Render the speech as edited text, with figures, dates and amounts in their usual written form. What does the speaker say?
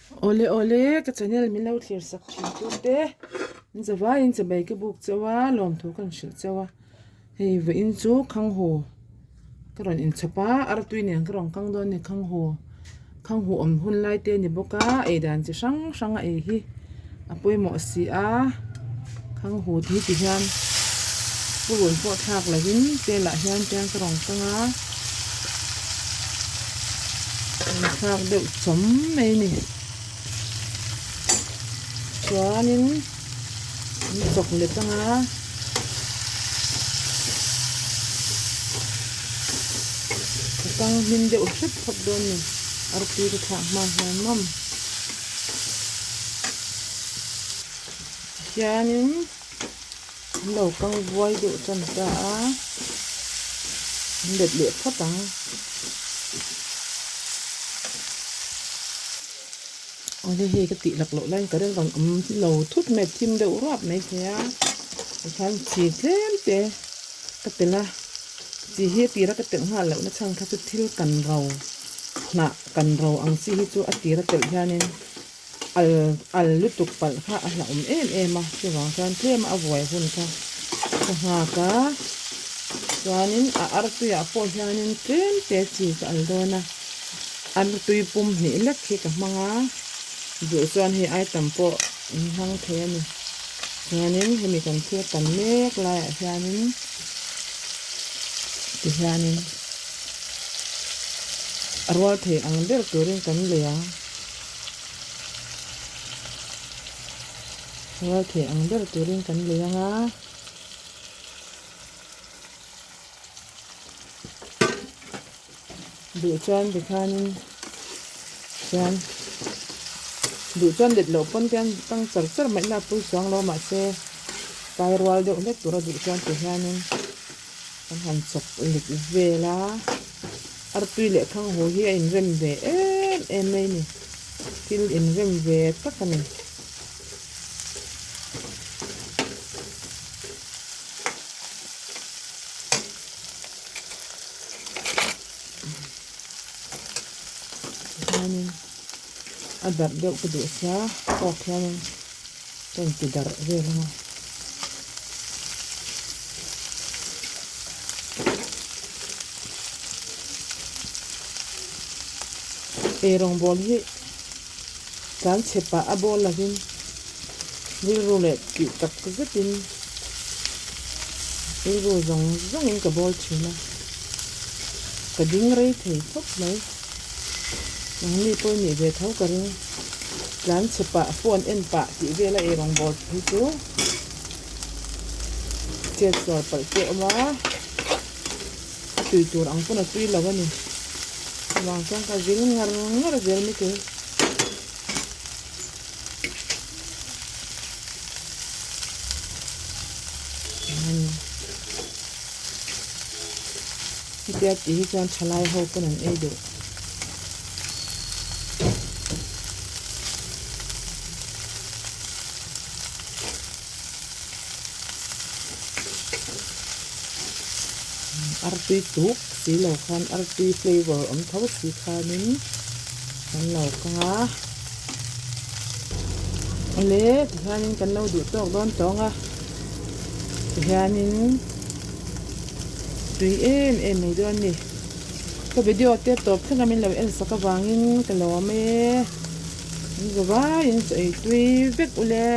Awle awle ka channel min lo thlir sak thin tu te in zavaiin chabai ka buk chauh a lawmthu ka rawn hrilh chauh a hei vawiin chu khanghu ka rawn inchhawp a artui nen ka rawn kang dawn a ni khanghu khanghu awm hun lai te a ni bawk a ei dan chi hrang hrang a ei hi a pawimawh si a khanghu te hi ti hian purun pawh thlak lovin telah hian tiang ka rawn kang a thlak deuh chawm mai a ni chuanin an chawk let anga ka kang hmin deuh hrep phawt dawn a ni artui ka thlak hma hian mawm. Hianin an lo kang vuai deuh tan ta a an let leh phawt ang. Awle hei ka tih lak loh laiin current rawn awm lo thut mai a thim deuh ruap mai thei a tikhan chi tlem te ka telh a chi hi a tira ka telh nghal loh na chhan kha chu thil kan ro hnah kan ro ang chi hi chu a tira telh hianin. Al al lutuk palh kha a hlauhawm em em a chuvang chuan tlem a vuai hun kha ka nghak a chuanin a artuiah pawh hianin tlem te chi ka al dawn a artui pum hnih lek hi ka hmang a duh chuan hei item pawh in hmang thei a ni chuanin hemi kan thil tam mek laiah hianin tihianin a rual thei ang ber turin kan lei ang. Rual thei ang ber turin kan lei ang a. Duh chuan tikhanin chuan duh chuan let loh pawn te tang char char mai ila a pui chuang lo mahse kai rual deuh hlek tura duh chuan tihianin kan han chawk lik vel a. Artui leh thanghaw hi a inrem ve em em mai a ni thil inrem ve tak a ni. Tihianin a darh deuh ka duh sia fork hianin ka inti darh vel ang a. Eirawngbawl hi tlan chhe pah a bawl lovin rilru leh tih tak zetin rilru zawng zawngin ka bawl thin a ka ding rei thei khawp mai nangni pawh i nih ve tho ka ring tlan chhe pah phone en pah tih vela eirawngbawl hi chu chet sual palh te a awm a a tui tur ang pawn a tui lo a ni chuvang chuan ka vil ngar ngar zel mai thei. Hetia tih hi chuan thalai ho pawn an ei duh. Artui tuk si lo khan artui flavour awm tho si khanin kan lo kang a awle tihianin kan lo duh tawk dawn tawng a tihianin tui em em mai dawn a ni ka video te tawp thleng a min lo en sak avangin ka lawm e. Min zavaiin chaw ei tui vek ule.